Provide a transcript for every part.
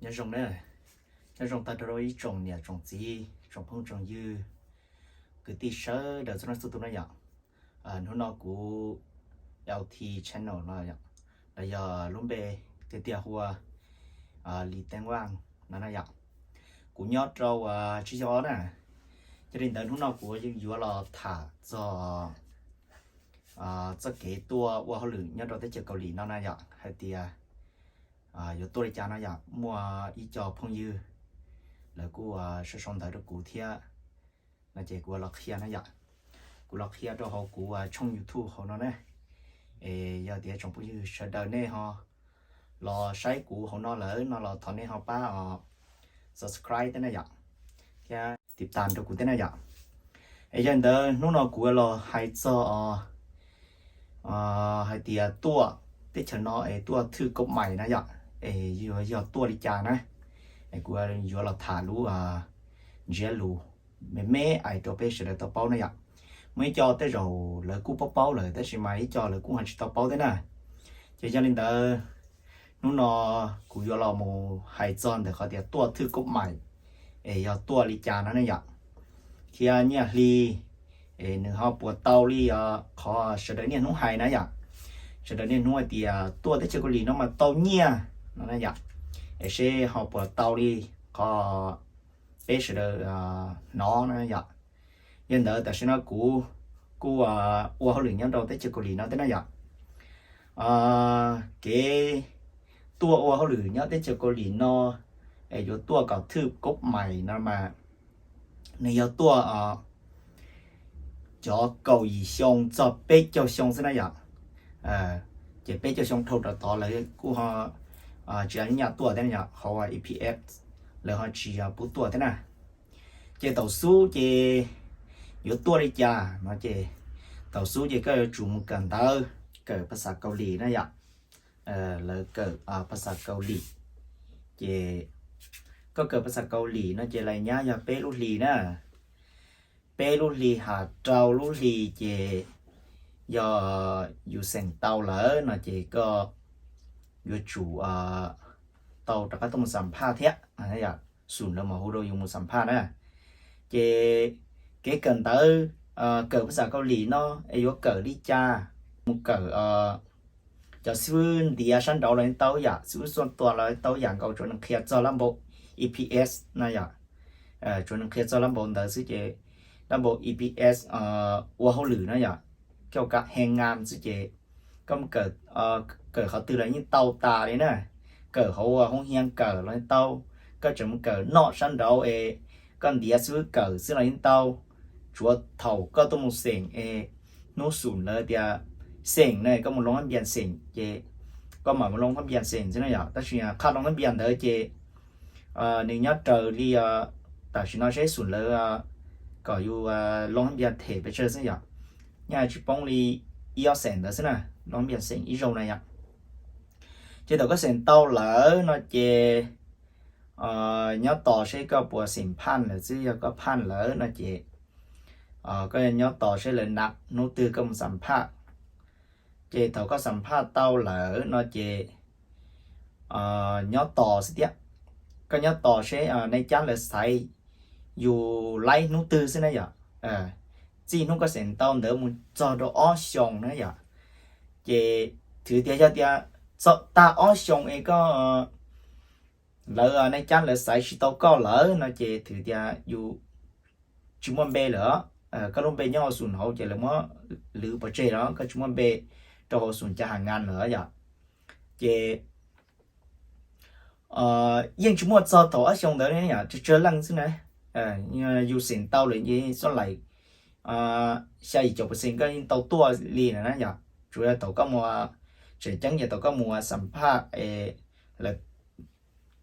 Nyob zoo na, nyob zoo tag nrho rau ib tsoom niam tsoom txiv, tsoom phooj tsoom ywg, kwv tij sawv daws txhua leej txhua tus na yom. Hnub no kuv L T channel no yom, los yog lub npe tiag tiag hu ua Lis Teeb Vaj no na yom. Kuv nyob rau Tsib Caug Ob na. Yog li ntawd hnub no kuv yuav los tham txog txoj kev tuaj ua hauj lwm nyob rau teb chaws Kaus Lim no na yom, hais tias yuav tuaj li cas no yom. Muaj ib co phooj ywg lawv kuj sau sau ntawv rau kuv thiab no ces kuv los qhia na yom. Kuv los qhia rau hauv kuv tshooj YouTube hauv no na. Es yog tias tsoom phooj ywg sawv daws nej ho los saib kuv hauv no lawm no los thov nej ho pab subscribe thiab na yom, thiab tiv tas rau kuv thiab na yom. Es yog li ntawd hnub no kuv los hais txog hais tias tuaj teb chaws no es tuaj thwj koob mais na yom, es yuav yog tuaj li cas na. Es kuv yuav los tham lub ntsiab lus me me ais rau peb sawv daws tau paub na yom. Muaj ib co tej zaum lawv kuj paub paub lawm tab sis mas ib co lawv kuj ho tsis tau paub thiab na. Ces yog li ntawd hnub no kuv yuav los mus hais txog ntawm qhov tias tuaj thwj koob mais es yog tuaj li cas no ne yom, thiab nyiaj hli es nws ho puas tau li qhov sawv daws niaj hnub hais na yom. Sawv daws niaj hnub hais tias tuaj teb chaws Kaus Lim no mas tau nyiaj no na yom. Es seb ho puas tau li qhov peb sawv daws hnov no yom. Yog ntawd tam sim no kuv kuj ua hauj lwm nyob rau teb chaws Kaus Lim no thiab na yom. Kev tuaj ua hauj lwm nyob teb chaws Kaus Lim no es yuav tuaj kom thwj koob mais no mas nws yog tuaj cov kaum yim xyoo txog peb caug xyoo xwb na yom. Ces peb caug xyoo dhau rau tod lawv kuj ho tsis nyaj tuaj thiab yom, hauv E P S lawv ho tsis pub tuaj thiab na. Ces thaum xub ces yuav tuaj li cas no ces thaum xub ces koj yuav tsum mus kawm ntawv, kawm phas xas Kaus Lim na yom. Lawv kawm phas xas Kaus Lim, ces koj kawm phas xas Kaus Lim no ces lawv nyab yog peb lub hlis na. Peb lub hlis has rau lub hlis ces yog yus xeem tau lawm no ces koj yuav tsum tau rov qab tuaj mus xam phaj thiab, xum lawv mam hu rau yus mus xam phaj na. Ces kev kawm ntawv, kawm phas xas Kaus Lim no es yuav kawm li cas? Mus kawm cov xib fwb ntiav sab nraud los yeej tau yam, xib fwb xuaj tuas los tau yam nkaus, tsuav nws qhia txog lab npau E P S na yom. Tsuav nws qhia txog lab npau ntawd xwb ces lab npau E P S ua hauj lwm na yom, koj kav he ngas xwb ces koj mus kawm, kawm qhov twg los yeej tau tas li na. Kawm hauv hoob hias kawm los yeej tau, koj tseem mus kawm noj sab nraud es koj ntiav xib fwb kawm xwb los yeej tau. Tsuav thaum koj tuaj mus xeem es hnub xum lawv tias xeem na, koj mus loo hab npias xeem ces koj mam mus loo hab npias xeem xwb na yom. Tab sis qhaj loo hab npias ntawd ces nws nyob raws li tam sim no seb xum lawv kom yus loo hab npias them pes tsawg xwb yom. Nyaj tsis poob li ib ob xeem ntawd xwb na, loo hab npias xeem ib zaug na yom. Ces thaum koj xeem tau lawm no ces nyob tos seb koj puas xeem phaj lawm xwb. Yog koj phaj lawm no ces koj nyob tos seb lawv nam hnub twg koj mus xam phaj. Ces thaum koj xam phaj tau lawm no ces nyob tos xwb thiab. Koj nyob tos seb nej cab lawv xaiv yus laib hnub twg xwb na yom. Txij hnub koj xeem tau ntawd mus txog rau ob xyoos na yom. Ces thwv tias yog tias txog tag ob xyoos es koj, lawv nej cab lawv xaiv tsis tau koj lawm no ces thwv tias yus tsis muaj npe lawm. Koj lub npe nyob hauv xum hauv ces lawv muab lwv pov tseg los koj tsis muaj npe rau hauv xum ca has ngas lawm yom. Ces yeej tsis muaj txog thaum ob xyoos ntawd li yom, tsawg tsawg leej xwb na. Yus xeem tau lawm ces xob laim xya yim caum percent koj yeej tau tuaj li na yom. Tsuas yog thaum koj mus, tseem ceeb ces thaum koj mus xam phaj es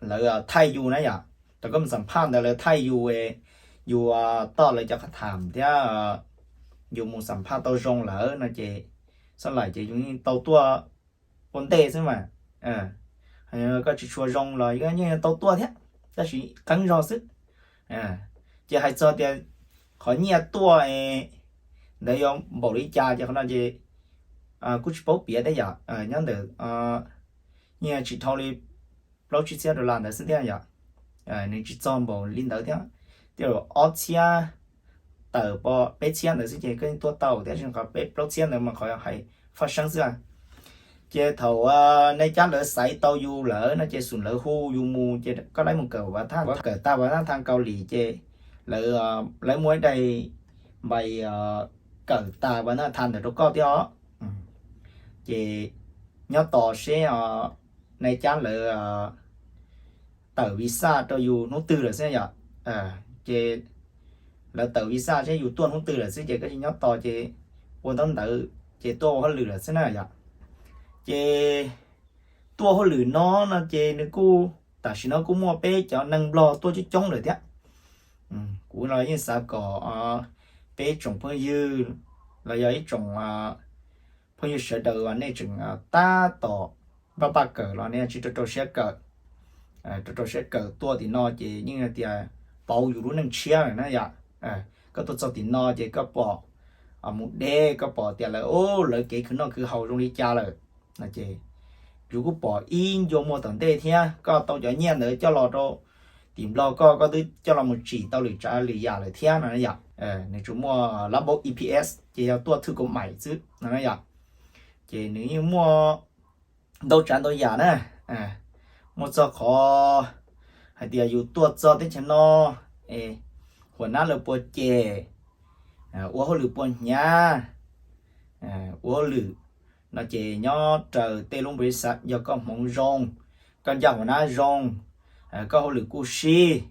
lawv thaij yus na yom. Thaum koj mus xam phaj ntawd lawv thaij yus, yus toj lawv cov qhov tham thiab yus mus xam phaj tau zoo lawm no ces xob laim ces yus yeej tau tuaj ua ntej xwb mas. Koj tsis tshua zoo los yeej tau tuaj thiab, tab sis qeeb zog xwb. Ces hais txog tias qhov nyiaj tuaj ntawd yuav npaum li cas ces qhov no ces kuj tsis paub piav thiab yom. Nyob ntawm nyiaj tsis dhau li plaub tsib txhiab dollar ntawd xwb thiab yom. Nws tsis txog npaum li ntawd thiab, tej zaum ob txhiab tawm peb txhiab ntawd xwb ces koj yeej tuaj tau thiab, tsis qhov peb plaub txhiab ntawd mas qhov hais faj seeb xwb. Ces thaum nej cab lawv xaiv tau yus lawm no ces xum lawv hu yus mus ces koj laib mus kawm vas thaj, kawm tag vas thaj Kaus Lim ces lawv, lawv muaj ib daim npais kawm tag vas thaj ntawd rau koj thiab os. Ces nyob tos seb nej cab lawv tawm visa rau yus hnub twg lawm xwb yom. Ces lawv tawm visa seb yus tuaj hnub twg lawm xwb ces koj tsis nyob tos ces ua ntaub ntawv ces tuaj ua hauj lwm lawm xwb na yom. Ces tuaj hauj lwm no no ces nws kuj, tam sim no kuj muaj peb cov neeg Nplog tuaj coob coob lawm thiab. Kuv los yeej xav kom peb ib tsoom phooj ywg los yog ib tsoom phooj ywg sawv daws uas nej tseem tab tom npaj paj kawm los nej tsis rau rau siab kawm, rau rau siab kawm tuaj tim no ces yeej tias pauv yus lub neej tshiab lawm na yom. Koj tuaj txog tim no ces koj pom mus deb, koj pom tias lawv, lawv kev khwv noj khwv haus zoo li cas lawm no ces yus kuj pom ib ncua muag tom ntej thiab, koj tau cov nyiaj ntawd coj los rau tim Nplog koj, koj twb coj los mus tsim tau lwm tsav lwm yam lawm thiab no yom. Nws tsuas muaj lab npauv E P S ces yog tuaj thwj kauv maim xwb no yom. Ces nws yeej muaj ntau tsav ntau yam na, muaj txog qhov hais tias yus tuaj txog teb chaws no, huam nab lawv puas cem, ua hauj lwm puas hnyav, ua hauj lwm no ces nyob raws tej lub npaus lis xaj, yog koj hmoov zoo, koj ncaj huam nab zoo, koj hauj lwm kuj sib,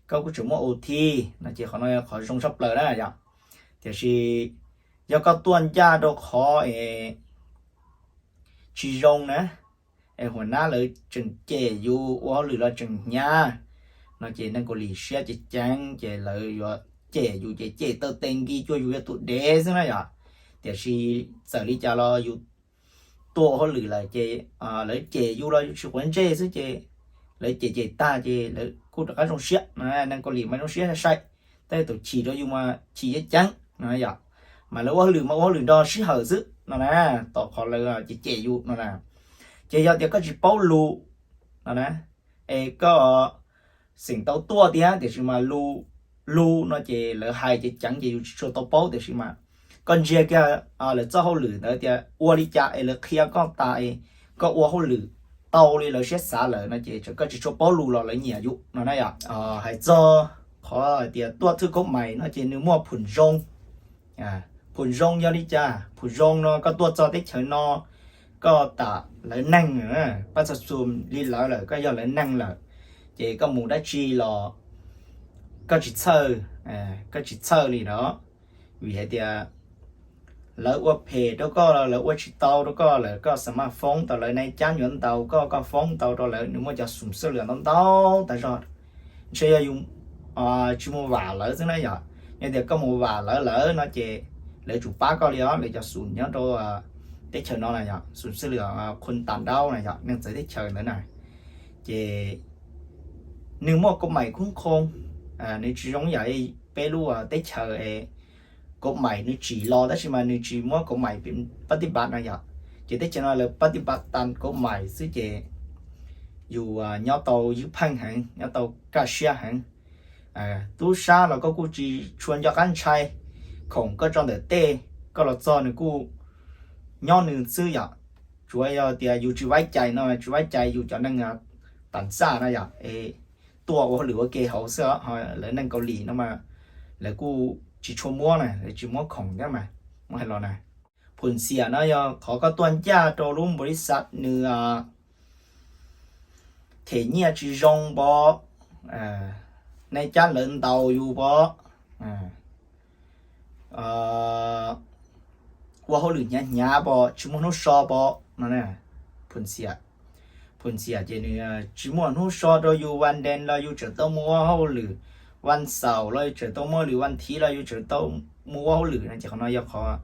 koj kuj tseem muaj O T no ces qhov no yog qhov zoo tshaj plaws na yom. Tiam sis yog koj tuaj ncaj rau qhov es tsis zoo na, es huam nab lawv tseem cem yus, ua hauj lwm los tseem hnyav no ces neeg Kaus Lim siab ceev ceev ces lawv yuav cem yus ces cem taw tes nkis cuag yus yog tus dev xwb na yom. Tiam sis txawm li cas los yus tuaj ua hauj lwm lawm ces lawv cem yus los yus tsis quav ntsej xwb ces lawv cem cem tag ces lawv kuj rov qab zoo siab. Neeg Kaus Lim mas zoo siab sai sai, tej tus chim rau yus mas chim ceev ceev no yom. Mas lawv ua hauj lwm mas ua hauj lwm nrog sij hawm xwb no na, tom qhov lawv cem cem yus no na. Ces yog tias koj tsis paub lus no na, es koj xeem tau tuaj thiab tiam sis mas lus, lus no ces lawv hais ceev ceev ces yus tsis tshua tau paub, tiam sis mas koj ntsia kiag lawv txoj hauj lwm ntawd tias ua li cas es lawv qhia koj tas es koj ua hauj lwm tau li lawv siab xav lawm no ces txawm koj tsis tshua paub lus los lawv nyiam yus no na yom. Hais txog qhov hais tias tuaj thwj kauv mais no ces nws muaj phum zoo. Phum zoo yog li cas? Phum zoo no koj tuaj txog teb chaws no, koj tam lawv neeg, pab txog xum li lawv lawm, koj yog lawv neeg lawm, ces koj mus dab tsi los koj tsis txhawj, koj tsis txhawj li no. Vim hais tias lawv ua phem rau koj los lawv ua tsis tau rau koj lawm, koj xa maj foob tau lawv, nai cab nyuam ntaus koj, koj foob tau rau lawv, nws muaj cov xum xwb lwm ntau ntau tas zog. Ntshe yog yus tsis mus vam lawv xwb na yom. Yog tias koj mus vam lawv lawm no ces lawv tsum pab koj li os. Lawv cov xum nyob rau teb chaws no na yom, xum xwb lwm qhun tas daub na yom, neeg txawv teb chaws ntawd na, ces nws muaj kauv mais khoob khoo, nws tsis zoo yam peb lub teb chaws es kauv mais nws tsim los tab sis mas nws tsis muab kauv mais pab tib npav no yom. Ces teb chaws no lawv pab tib npav tas kauv mais xwb ces yus nyob tau ywb pheej heev, nyob tau kaj siab heev. Tub sab los koj kuj tsis tshua nco qab ntshai, khoom koj tso ntawm tej, koj los txog nws kuj nyob nws xwb yom. Tsuav yog tias yus tsis vaib cais no, tsis vaib cais yus cov neeg tas xaj no yom, es tuaj ua hauj lwm ua ke hauv xwb os. Lawv neeg Kaus Lim no mas lawv kuj tsis tshua muab na, lawv tsis muab khoom thiab mas muab hais los na. Phum xiam no yog qhov koj tuaj ncaj rau lub npaus lis xaj nws them nyiaj tsis zoo pom, nai cab lawv ntaus yus pom, ua hauj lwm hnyav hnyav pom, tsis muaj hnub so pom no. Phum xiam, phum xiam ces nws tsis muaj hnub so rau yus, vas dees los yus tseem tau mus ua hauj lwm, vas xaum los yus tseem tau mus ua hauj lwm, vas thiv los yus tseem tau mus ua hauj lwm no ces qhov no yog qhov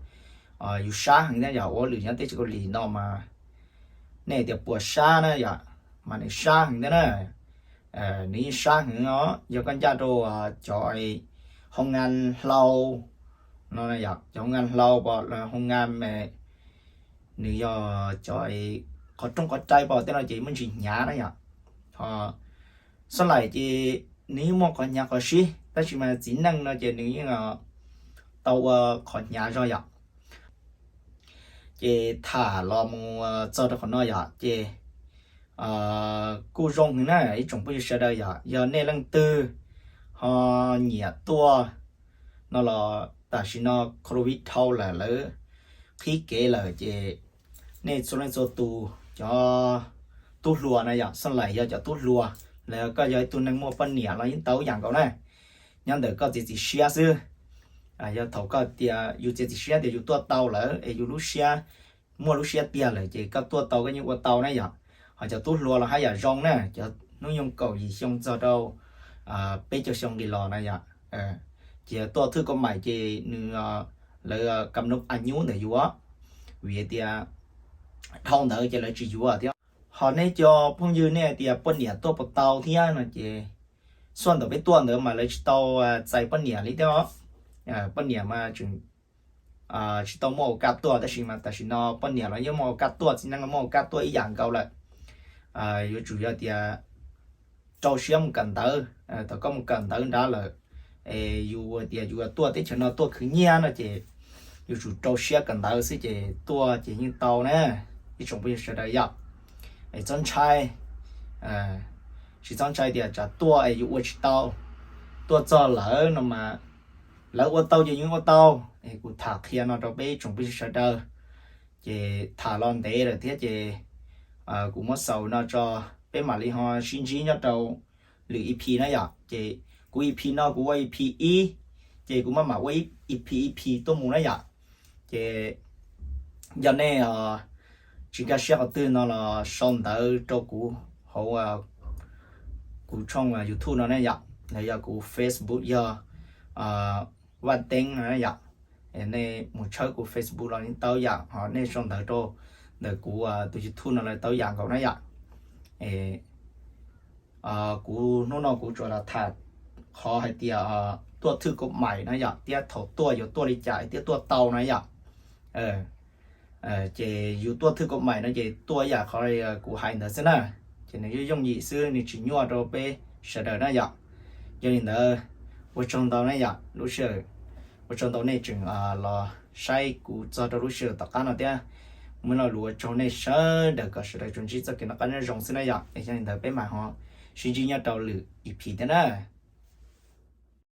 yus sab heev thiab yom. Ua hauj lwm nyob teb chaws Kaus Lim no mas nej tias puas sab na yom, mas nws sab heev thiab na. Nws yeej sab heev os. Yog koj ncaj rau cov hoo ngas hlau no, cov hoo ngas hlau pom hoo ngas, nws yog cov qhov rooj qhov rai pom tej no ces muaj ntsis hnyav na yom. Ho Xab Lais ces nws yeej muaj qhov hnyav qhov sib, tab sis mas txiv neej no ces nws yeej tau ua qhov hnyav zog yom. Ces tham los mus txog rau qhov no yom, ces kuj zoo heev na ib tsoom phooj ywg sawv daws yom, yog nej leej twg ho nyiam tuaj no los tam sim no covid dhau lawm, lawv qhib kev lawm ces nej txhua leej txhua tus cov tub hluas na yom, Xab Lais yog cov tub hluas, los yog koj yog ib tug neeg muaj poj niam los yeej tau yam nkaus na. Nyob ntawm koj txiav txim siab xwb. Yog thaum koj tias yus txiav txim siab tias yus tuaj tau lawm es yus lub siab, muaj lub siab tiag lawm ces koj tuaj tau koj yeej ua tau na yom. Ho cov tub hluas los haj yam zoo na, cov hnub nyoog kaum yim xyoo txog rau peb caug xyoo nqis los na yom, ces tuaj thwj koj maim ces nws, lawv kam nub a nyub ntawm yus, vim tias dhau ntawd ces lawv tsis yuav thiab. Ho nej cov phooj ywg nej tias poj niam tuaj puas tau thiab no ces, xuaj ntawm peb tuaj ntawd mas lawv tsis tau txais poj niam li thiab os. Poj niam mas tseem tsis tau muaj ua kaj tuaj, tab sis mas tam sim no poj niam los yeej muaj ua kaj tuaj, txiv neej los muaj ua kaj tuaj ib yam nkaus lawm. Yuav tsum yog tias rau siab mus kawm ntawv, thaum koj mus kawm ntawv nrad lawm es yus tias yus tuaj teb chaws no tuaj khwv nyiaj no ces yuav tsum rau siab kawm ntawv xwb ces tuaj ces yeej tau na, ib tsoom phooj ywg sawv daws yom. Es txhob ntshai, tsis txhob ntshai tias tsam tuaj es yus ua tsis tau. Tuaj txog lawm no mas lawv ua tau ces yus ua tau. Es kuv tham qhia no rau peb ib tsoom phooj ywg sawv daws, ces tham los ntev lawm thiab ces kuv muab xaus no tso, peb mam li ho sib ntsib nyob rau lwm E P na yom. Ces kuv E P no kuv ua E P ib, ces kuv maj mam ua E P E P tuaj mus na yom. Ces yog nej tsis nkag siab qhov twg no los sau ntawv rau kuv hauv kuv tshooj YouTube no ne yom, los yog kuv Facebook yog Vaj Teeb no yom. Nej mus tshawb kuv Facebook los yeej tau yom, ho nej sau ntawv rau ntawm kuv tus YouTube no los tau yam nkaus na yom. Kuv hnub no kuv tsuas los tham qhov hais tias tuaj thwj koj maim na yom, thiab thaum tuaj yuav tuaj li cas thiab tuaj tau na yom. Ces yus tuaj thwj koj maim no ces tuaj yam qhov kuv hais ntawd xwb na, ces nws yooj yooj yim xwb, nws tsis nyuaj rau peb sawv daws na yom. Yog li ntawd, ua tsaug ntau na yom, lub sij hawm, ua tsaug ntau nej tseem los saib kuv txog rau lub sij hawm tom qab no thiab. Muaj lo lus ua tsaug nej sawv daws kom sawv daws tsuas ntsib txoj kev noj qab nyob zoo xwb na yom. Es yog li ntawd peb mam ho sib ntsib nyob rau lwm E P thiab na.